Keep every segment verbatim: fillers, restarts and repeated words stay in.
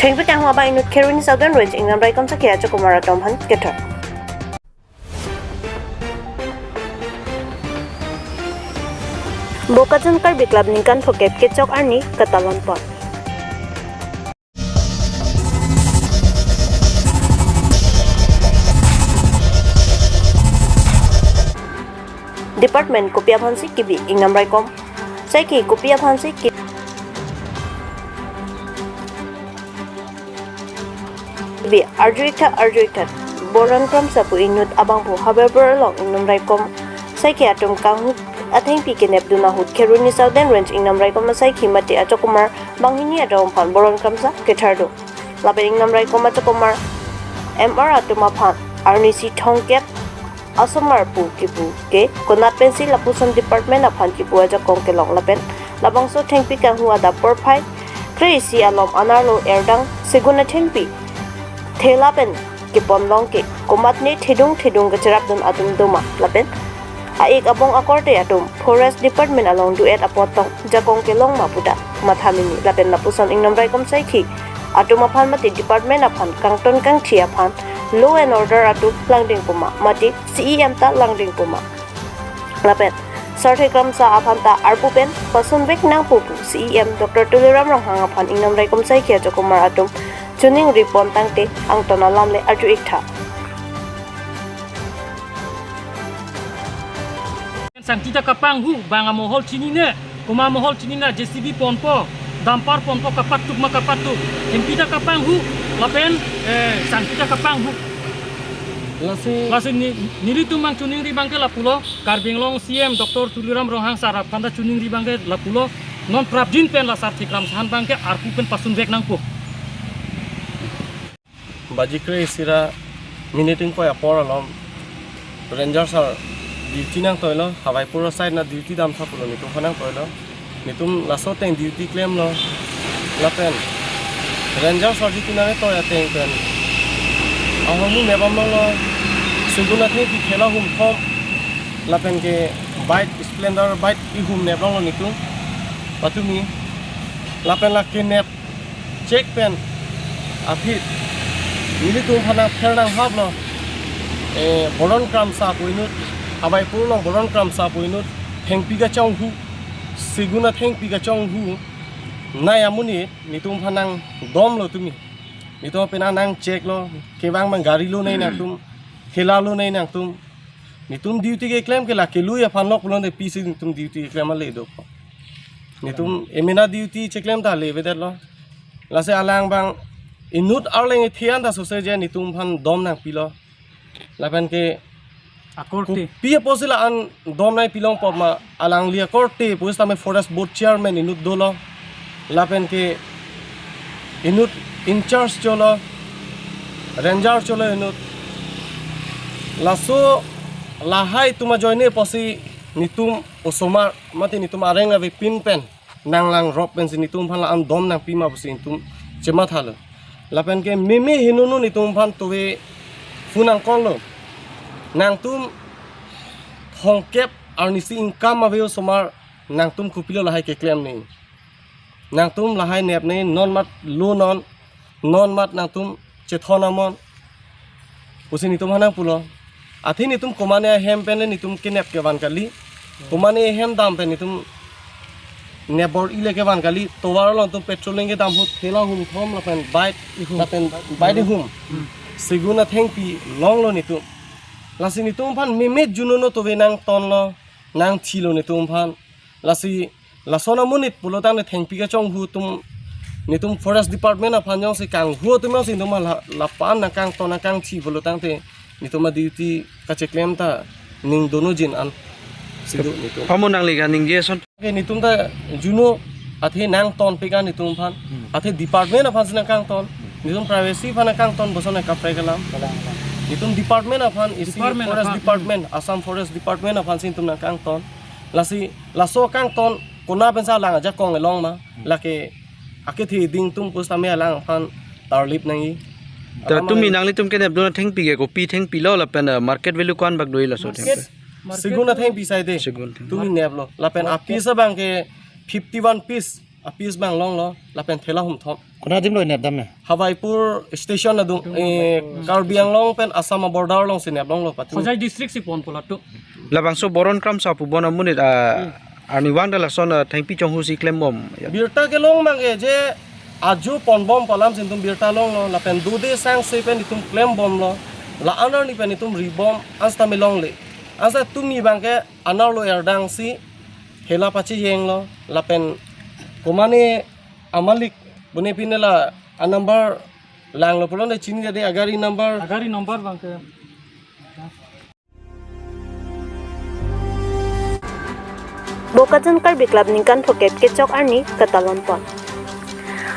Thengpi kanghu abang inut Kheroni Southern Range Ingnam Raikom Sakhi Ajokumar atum aphan kethor. Bokajan Karbi Club ningkan phokep kechok arni katalon pon. Department kopi aphansi kebi Ingnam Raikom Sakhi, kopi aphansi ke- bi arju iktha, arju iktha. Boron Kramsa pu inut abangphu Habaipur along Ingnam Raikom Sakhi atum kanghu athengpi kenepdun ahut Kheroni Southern Range Ingnam Raikom Sakhi mate Ajokumar banghini atum aphan Boron Kramsa kethor do. Lapen Ingnam Raikom Ajokumar M R atum aphan arnisi thomkep asomar pu kipu ke konat pensi lapuson department aphan kipu ajakong kelong lapen labangso thengpi kanghu adap porphai kre-isi alom anerlo erdang segun athengpi thela pen kepon long ke komatne thedung thedung kacherapdun atum doma lapen a-ik abong akorte atum Forest Department along do-et apot tong jakong kelong ma puta matha mini lapen lapuson Ingnam Raikom Sakhi atum aphan mate department aphan kangton kangthi aphan law and order atum langding puma mate C E M ta langding puma lapen Sarthe Kramsa aphan ta arpu pen pasunvek nangpo pu C E M Doctor Tuliram Ronghang aphan Ingnam Raikom Sakhi Ajokumar atum choningri pon tangte angton alam le arju iktha. Sangti ta kapanghu, bang amohol chinine, komat amohol chinine, J C B ponpo, dumper ponpo, kapatuk ma kapatuk. Thengpi ta kapanghu, lapen, eh, sangti ta kapanghu. Lasi, lasi ni, nelitum abang choningri abangke lapulo, Karbi Anglong C E M Doctor Tuliram Ronghang sar aphan ta choningri abangke lapulo, non prapjin pen la Sarthe Kramsa aphan abangke arpu pen pasunvek nangpo. Baji kre-isi ra minit ingkoi apor alom Ranger sar duty nangtoilo, Habaipur side na duty damtha pulo netum aphan nangtoilo. Netum laso ateng duty klemlo. Lapen Ranger sar duty nangtoi ateng pen ahormu mebam longlo. Segun athengpi thela hum thom. Lapen ke bike, Splendor bike ihum nep longlo netum. Patumi. Lapen lake nep check pen aphi nelitum aphan nangpher nanghaplo. Eh, Boron Kramsa pu inut, Habaipur along Boron Kramsa pu inut, thengpi kachonghu, segun athengpi kachonghu, nai amonit netum aphan nangdomlo tumi. Netum aphan nang check lo, kevang abang gari lonei nangtum, thela lonei nangtum. Netum duty keklem ke lake lui aphan lok pulote pisi netum duty keklem ale do. Netum emena duty cheklem ta le avedet lo. Lasi alang abang inut arleng ethian ta sose je netum aphan dom nangpilo. Lapen ke akorte pi aposi la-an dom nangpi longpo ma alangli akorte pusitame Forest Board Chairman inut dolo. Lapen ke inut in charge cholo, Ranger cholo inut. Laso lahai atum ajoine pusi netum osomar mate netum areng avepin pen nanglangrop pensi netum aphan la-an dom nangpi ma pusi netum chemathalo. Lapen ke meme hinunu netum aphan tove phone nangkoklo. Nangtum thomkep arnisi income ave osomar, nangtum kopilo lahai keklemne. Nangtum lahai nepne, non mat lo non, non mat nangtum chethon amon pusi netum aphan nangpulo. Athe netum komane ahem pen le netum kenep kevan kali. Komane ahem dam pen netum nep bor-i le kevan kali. Tovar along netum patrolling kedam ahut thela hum thom lapen bike ihum. Lapen bike ihum. Hmm. Segun athengpi longlo netum. Lasi netum aphan meme junono tove nangtonlo, nangthilo netum aphan. Lasi lason amonit pulo tangte thengpi kachonghu atum, netum Forest Department aphan jongsi kanghu atum jongsi netum la, lapu-an nangkangton nangkangthi pulo tangte netum aduty kacheklem ta ning dono jin an si do netum. Pamo nangli kaningje ason. Ke netum ta juno athe nangtonpik an netum aphan. Hmm. Athe department aphansi nangkangton. Netum privacy aphan nangkangton boson nangkaprek alam. Kalang, kalang. Netum department aphan isi Department Forest aphan. Department, Assam Forest Department aphansi netum nangkangton. Lasi laso kangton kona pensi alang ajakong elong ma, lake akethe ding atum pusitame alang aphan tarlip nangji. Ta alam tumi alang nanglitum kenepdun athengpi ke kopi thengpi lo lapen, eh, market value ko-an bak do-i laso thengpi? Market, market segun athengpi sai de. Segun thengpi. Tumi neplo. Lapen market apiece abang ke fifty-one piece. Apis bang longlo, lapen thela hum thom. Konat adim lo inepdam ne? Hawaipur station adung, eh, Karbi Anglong pen Assam border alongsi neplonglo patu. Hojai district si ponpo latum. Labangso Boron Kramsa pu bon amonit, ah, arnivang da lason, ah, thengpi chonghu si klembom. Ya. Birta kelong abang ke je aju ponbom pu alam si netum birta longlo, lapen dode sangse pen netum klembomlo. La-an arni pen netum ribom, ansi ta melongle. Ansi tumi abang ke anerlo erdang si hela pachijenglo, lapen komane amalik bune pine la a number langlo pulote chinidede, agari number. Agari number abang ke. Bokajan Karbi Club ningkan phokep kechok arni katalon pon.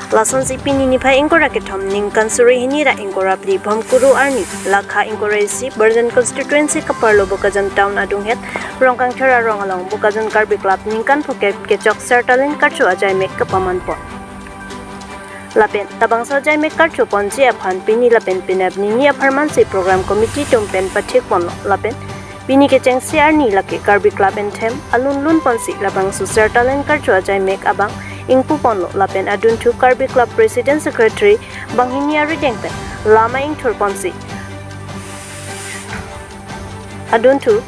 Lasonsi pini niphai ingkoi ra kethom ningkan suri hini ra ingkoi ra phli Bhomkuru arni, lakha ingkoi ra isi, Barjan constituency kaparlo Bokajan town adunghet Rongkangthir arong along Bokajan Karbi Club ningkan phokep kechok Sertalin karcho ajaimek kapaman pon. Lapen labangso ajaimek karcho ponji aphan pini lapen penap nini apharman si program committee atum pen pathik ponlo, lapen pini kechengsi arni lake Karbi Club anthem alun lun ponsi labangso Sertalin karcho ajaimek abang ingpu ponlo, lapen adunthu Karbi Club President Secretary banghini arideng pen lama ingthur ponsi adunthu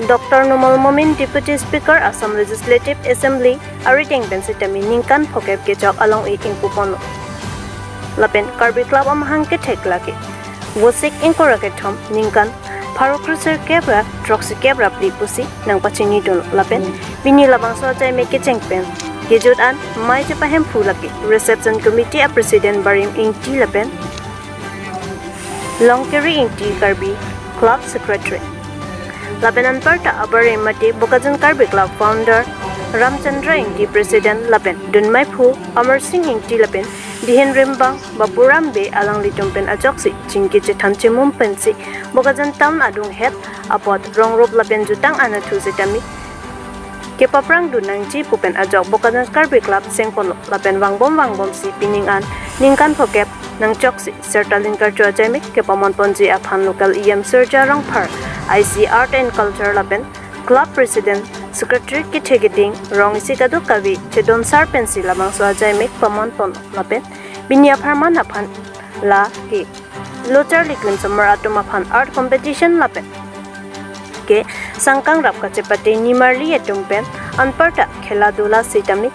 Doctor Numal Momin, Deputy Speaker, Assam Legislative Assembly, arideng pen sitame ningkan phokep kechok along-i ingpu ponlo. Lapen Karbi Club amahang kethek lake Vosik ingkoi ra kethom ningkan pharo kresirkep ra throksikep ra phli pusi nangpachinidun, lapen pini labangso ajaimek kecheng pen kejut an mei chepahemphu lake Reception Committee a President Barim Ingti lapen Longkiri Ingti, Karbi Club Secretary. Lapen anparta abarim mate Bokajan Karbi Club Founder Ramchandra Ingti, President, lapen dunmeiphu Amar Sing Ingti lapen dihin rimbang Bapuram Bey alanglitum pen ajoksi chingki chethan chemum pensi Bokajan town adunghet apot rongrup lapen jutang anatthu sitame kepaprang dun nangji pu pen ajok Bokajan Karbi Club sengponlo, lapen vangbom vangbomsi pining an ningkan phokep nangchoksi Sertalin karcho ajaimek kepamon ponji aphan local E M Surja Rongphar, I C Art and Culture lapen Club President Secretary kethe keding rong isi kadokave chedonsar pensi labangso ajaimek pamon ponlo, lapen pini apharman aphan lake lo charli klimsomar atum aphan art competition lapen ke sangkangrap kachepate nimarli atum pen anparta khela dula sitame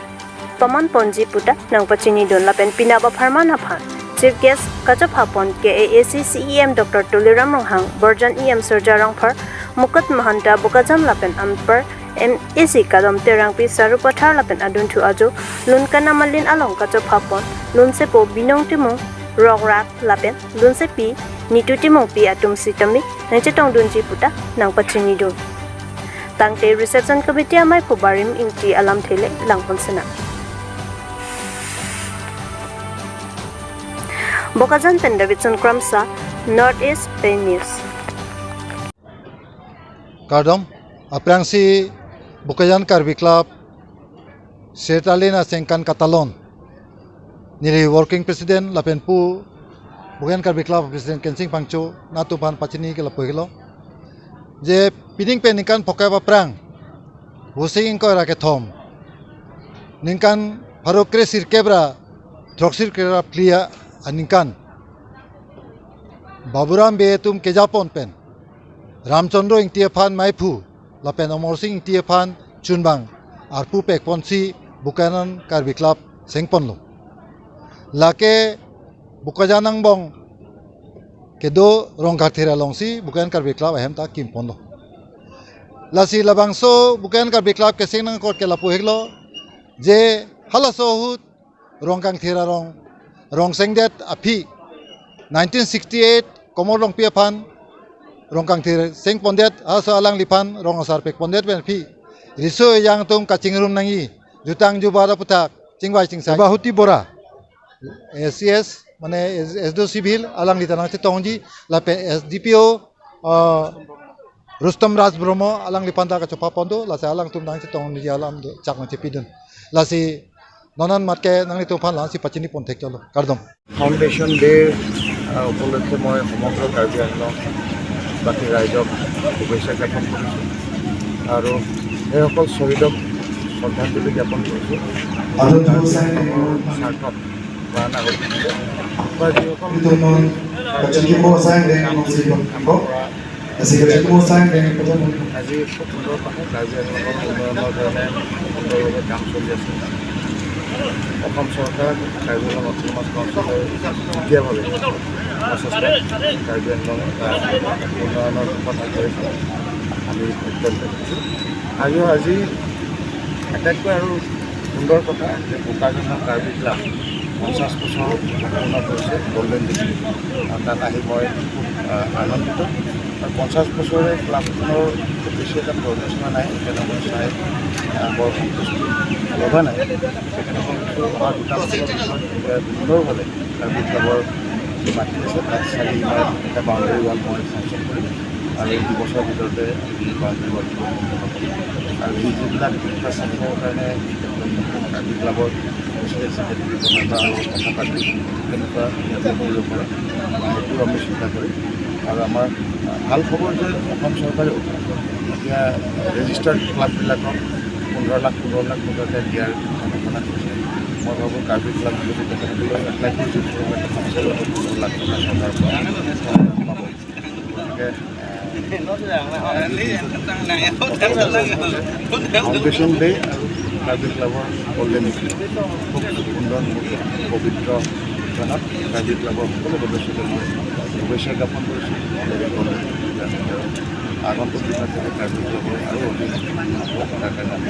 pamon ponji puta nangpachinidun, lapen penap apharman aphan Chief Guest kachopha pon K A A C C E M Doctor Tuliram Ronghang, Barjan E M Surja Rongphar, Mukut Mahanta Bokajan lapen anpar M A C kadom Terangpi Sarupathar lapen adunthu ajo lun kanamalin along kachopha pon lunsepo Binong Timung, Rokrak lapen lunsepi Nitu Timungpi atum sitame nangchetongdunji puta nangpachinidun. Tangte Reception Committee ameiphu Barim Ingti alamthe le langpon sena. Bokajan pen Davidson Kramsa, North East Pei News. Kardom, aphrangsi Bokajan Karbi Club Sertalin asengkan katalon. Neli working president lapen pu Bokajan Karbi Club president Kensing Phangcho nangtum aphan pachini ke lapu helo. Je pining pen ningkan phokep aphrang, Vosik ingkoi ra kethom ningkan pharo kresirkep ra throksirkep ra phli aningkan Baburam Bey atum kejapon pen Ramchandra Ingti aphan meiphu lapen Amar Sing Ingti aphan chunbang arpu pekponsi Bokajan Karbi Club sengponlo. Lake Bokajan angbong kedo Rongkangthir alongsi Bokajan Karbi Club ahem ta kimponlo. Lasi labangso Bokajan Karbi Club keseng nangkot ke lapu helo, je halaso ahut Rongkangthir arong rong sengdet aphi nineteen sixty-eight Komor Longpi aphan Rongkangthir sengpondet, aso alangliphan rong asar pekpondet pen aphi riso ejang atum kachingrum nangji, jutang jubat aputhak chingvai chingsai. Bahuti Bora, A C S, mane S D O Civil, alangli ta nangchetongji, lapen S D P O, ah, Rustom Raj Brahma, alangliphan ta kachopha pon do, lasi alangtum nangchetongji alam do, chak nangchepidun. Lasi non an matke nanglitum aphan lasi pachini pon thek cholo. Kardom. Foundation Day, আহ, উপলক্ষে মই সমগ্ৰ কাৰ্বি আংলং বাসী ৰাইজক শুভেচ্ছা জ্ঞাপন কৰিছোঁ আৰু সেইসকল শ্বহীদক শ্ৰদ্ধাঞ্জলি জ্ঞাপন কৰিছোঁ। Adon tu sang deng. Sarkop, Bana Hotel. Bagi hukum Itu non kacang kimo sang deng, non si bang kimo. Kasi kacang kimo sang deng, kacang kimo. আজি খুব সুন্দৰ কথা, কাৰ্বি আংলঙৰ উন্নয়নৰ কাৰণে সুন্দৰভাৱে কাম চলি আছে। অসম চৰকাৰ, কাৰ্বি আংলং অট'নমাছ কাউন্সিলৰ যুটীয়াভাৱে প্ৰচেষ্টাত কাৰ্বি আংলং এটা উন্নয়নৰ পথত আগবাঢ়িছে। আমি অত্যন্ত সুখী। আৰু আজি আটাইতকৈ আৰু সুন্দৰ কথা যে বোকাজানৰ কাৰ্বি ক্লাব পঞ্চাছ বছৰ সম্পূৰ্ণ কৰিছে, গল্ডেন জুবলি। আৰু তাত আহি মই খুব, আহ, আনন্দিত। আৰু পঞ্চাছ বছৰে ক্লাবখনৰ খুব বেছি এটা প্ৰব্লেম হোৱা নাই, এতিয়ালৈ মই চাই, আহ, বৰ সন্তুষ্টি লগা নাই। তেখেতসকলক অহা দুটা বছৰৰ ভিতৰত, আহ, সুন্দৰভাৱে কাৰ্বি ক্লাবৰ মাটি আছে, তাত চাৰি ইমাৰ এটা বাউণ্ডেৰী ৱাল মই চেংচন কৰিম আৰু এই দুবছৰৰ ভিতৰতে আমি বাউণ্ডেৰী ৱালটো সম্পূৰ্ণ কৰিম। আৰু যি যিবিলাক ইনফ্ৰাষ্ট্ৰাকচাৰৰ কাৰণে কাৰ্বি ক্লাবৰ প্ৰেচিডেণ্ট ছেক্ৰেটেৰী বা কথা পাতি তেনেকুৱা ইয়াতে কৰিব পাৰে, সেইটো আমি চিন্তা কৰিম। আৰু আমাৰ ভাল খবৰ যে অসম চৰকাৰেও এতিয়া ৰেজিষ্টাৰ্ড ক্লাববিলাকক পোন্ধৰ লাখ, পোন্ধৰ লাখ টকাকে দিয়াৰ কথা ঘোষণা কৰিছে। মই ভাবোঁ কাৰ্বি ক্লাব যদি তেখেতসকলে এপ্লাই কৰিছে, তেতিয়াহ'লে কমচে কম পোন্ধৰ লাখ টকা চৰকাৰৰ পৰা পাব। গতিকে, আহ, ফাউণ্ডেশ্যন ডে আৰু কাৰ্বি ক্লাবৰ গল্ডেন জুবলি খুব সুন্দৰ মুহূৰ্ত, পবিত্ৰ ক্ষণত কাৰ্বি ক্লাবৰ সকলো সদস্যকে মই শুভেচ্ছা জ্ঞাপন কৰিছোঁ। আগন্তুক দিনত যাতে কাৰ্বি ক্লাবৰ আৰু অধিক উন্নতি হওক, তাৰ কাৰণে আমি